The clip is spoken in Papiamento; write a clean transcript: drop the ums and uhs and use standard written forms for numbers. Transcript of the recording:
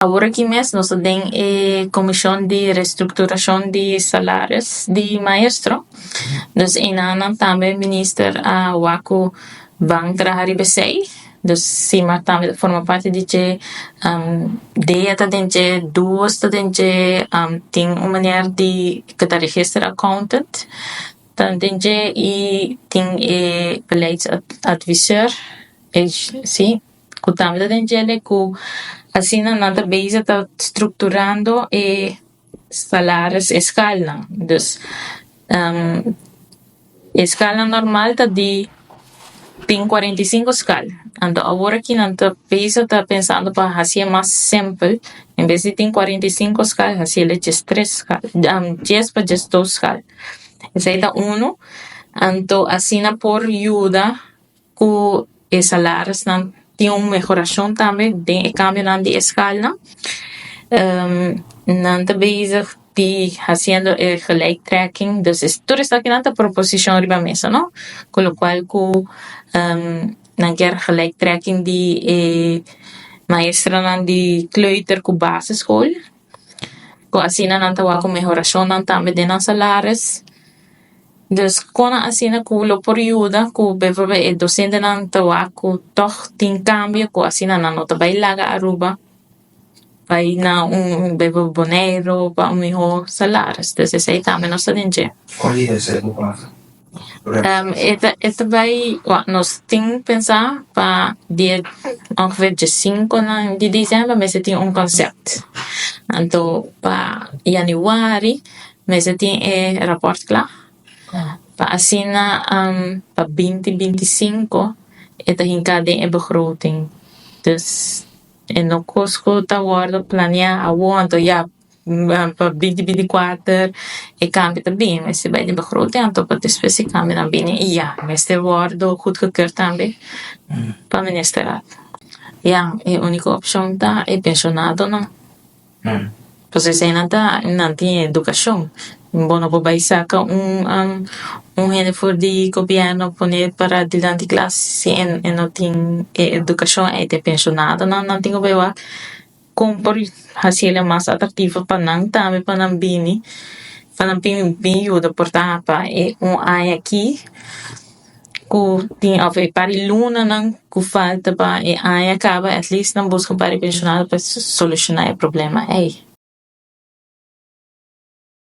Awor aki mes nos ta den e komishon di restrukturashon di salaris di maestro. Dus enanan tambe minister a wak ku ban traha riba esei. Dus Simar tambe ta forma parti di dje, Dea ta den dje, Duos ta den dje, tin un meneer di ku ta register accountant ta den dje i tin e beleidsadviseur, si. Ku tambe ta den djele ku asina nan ta bezig ta strukturando e salaris, e skalnan. Dus e skalnan normal ta di tin 45 skal. Anto awor aki nan ta bezig ta pensando pa hasié mas simpel, en bes di tin 45 skal hasié 13 skal, 10 pa 12 skal. Esei ta unu. Anto asina por yuda ku e salarisnan tin un mehorashon tambe den e kambionan di e skalnan. Nan ta bezig di hasiendo e gelijktrekking, dus tur esakinan ta proposishon riba mesa no, ku lokual ku nan kier gelijktrekking di e maestronan di kleuter ku basisschool, ku asina nan ta wak ku mehorashonnan tambe den nan salaris. Dus kon asina ku lo por yuda ku bijvoorbeeld e dosentenan ta wak ku tòg tin kambio ku asina nan no ta bai laga Aruba bai na un bijvoorbeeld Boneiru pa un mihó salaris. Dus esei tambe nos ta den dje. Kon di esei bo pasa? E ta e ta bai wak nos tin pensa pa dia ongeveer 15 di december mester tin un concept. Anto pa januari Mester tin e rapòrt kla pa asina pa 2025 e ta hinká den e begroting. Dus e no kos ku ta wòrdu planeá awor anto ya pa 2024 e kambio ta bini. Mester bai den begroting anto pa despues e kambionan bini i ya mester wòrdu goedgekeurd tambe pa ministerraad. Ya e úniko opshon ta e penshonadonan. Pasobra esei nan ta nan tin edukashon. Bo no por bai saka un un hende for di gobièrnu pone para dilanti klas si e no tin e edukashon ei. Ta e penshonadonan nan tin ku bai wak kon por hasiel mas atraktivo pa nan tambe pa nan bini pa nan bin yuda por ta pa e un aña aki. Ku tin òf e par di lunanan ku falta pa e aña kaba at least nan buska un par di penshonado pa solushoná e problema ei.